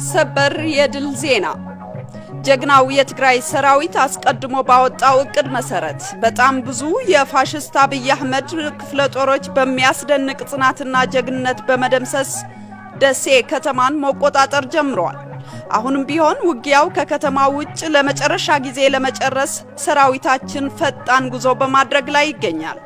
ሰበር የድል ዜና። ጀግናው የትግራይ ሰራዊት አስቀድሞ ባወጣው እቅድ መሰረት በጣም ብዙ የፋሽስት አብይ አህመድ ክፍለ ጦሮች በሚያስደንቅ ጽናትና ጀግንነት በመደምሰስ ደሴ ከተማን መቆጣጠር ጀምረዋል። አሁንም ቢሆን ውጊያው ከከተማ ውጭ ለመጨረሻ ጊዜ ለመጨረስ ሰራዊታችን ፈጣን ጉዞ በማድረግ ላይ ይገኛል።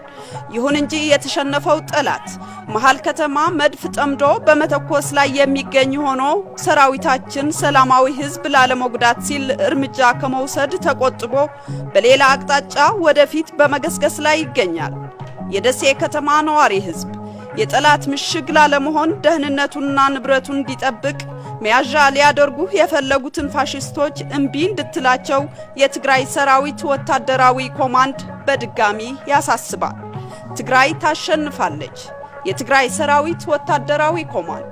ይሁን እንጂ የተሸነፈው ጠላት መሃል ከተማ መድፍ ጠምዶ በመተኮስ ላይ የሚገኝ ሆኖ ሰራዊታችን ሰላማዊ ህዝብ ላለመጉዳት ሲል እርምጃ ከመውሰድ ተቆጥቦ በሌላ አቅጣጫ ወደፊት በመገስገስ ላይ ይገኛል። የደሴ ከተማ ነዋሪ ህዝብ የጠላት ምሽግ ላለመሆን ደህንነቱንና ንብረቱን እንዲጠብቅ መያዣ ሊያደርጉ የፈለጉትን ፋሽስቶች እምቢ እንድትላቸው የትግራይ ሰራዊት ወታደራዊ ኮማንድ በድጋሚ ያሳስባል። ትግራይ ታሸንፋለች። የትግራይ ሰራዊት ወታደራዊ ኮማንድ።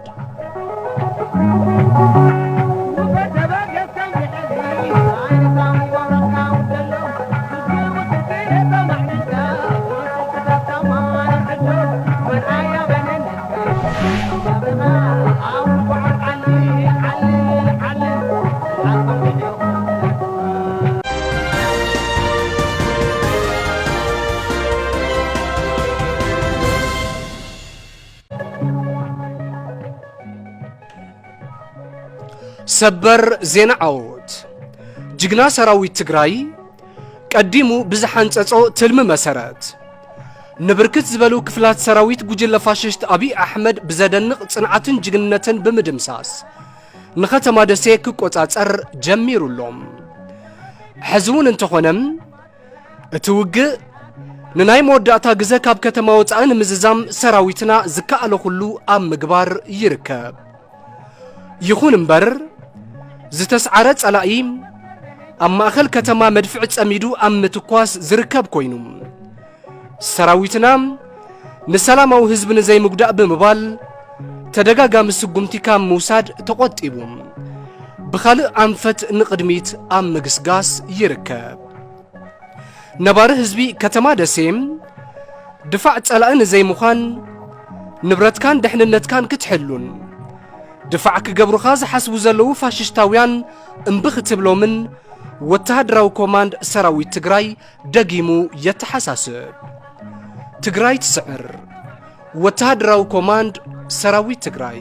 ሰበር ዜና ዓወት። ጅግና ሰራዊት ትግራይ ቀዲሙ ብዝሓንጸጾ ትልሚ መሰረት ንብርክት ዝበሉ ክፍላት ሰራዊት ጉጅለ ፋሽስት ኣብይ ኣሕመድ ብዘደንቕ ጽንዓትን ጅግንነትን ብምድምሳስ ንኸተማ ደሴ ክቆጻጸር ጀሚሩ ኣሎ። ሕዚ እውን እንተኾነ እቲ ውግእ ንናይ መወዳእታ ግዘ ካብ ከተማ ወጻኢ ንምዝዛም ሰራዊትና ዝከኣሎ ኩሉ ኣብ ምግባር ይርከብ። ይኹን እምበር ዝተስዓረ ጸላኢ ኣብ ማእከል ከተማ መድፍዕ ጸሚዱ ኣብ ምትኳስ ዝርከብ ኮይኑ ሰራዊትና ንሰላማዊ ህዝቢ ንዘይምጉዳእ ብምባል ተደጋጋሚ ስጉምቲ ካብ ምውሳድ ተቖጢቡ ብኻልእ ኣንፈት ንቕድሚት ኣብ ምግስጋስ ይርከብ። ነባሪ ህዝቢ ከተማ ደሴ ድፋዕ ጸላኢ ንዘይምዃን ንብረትካን ድሕንነትካን ክትሕሉን ድፋዕ ክገብሩኻ ዝሓስቡ ዘለዉ ፋሽስታውያን እምቢ ክትብሎምን ወተሃደራዊ ኮማንድ ሰራዊት ትግራይ ደጊሙ የተሓሳስብ። ትግራይ ትስዕር። ወተሃደራዊ ኮማንድ ሰራዊት ትግራይ።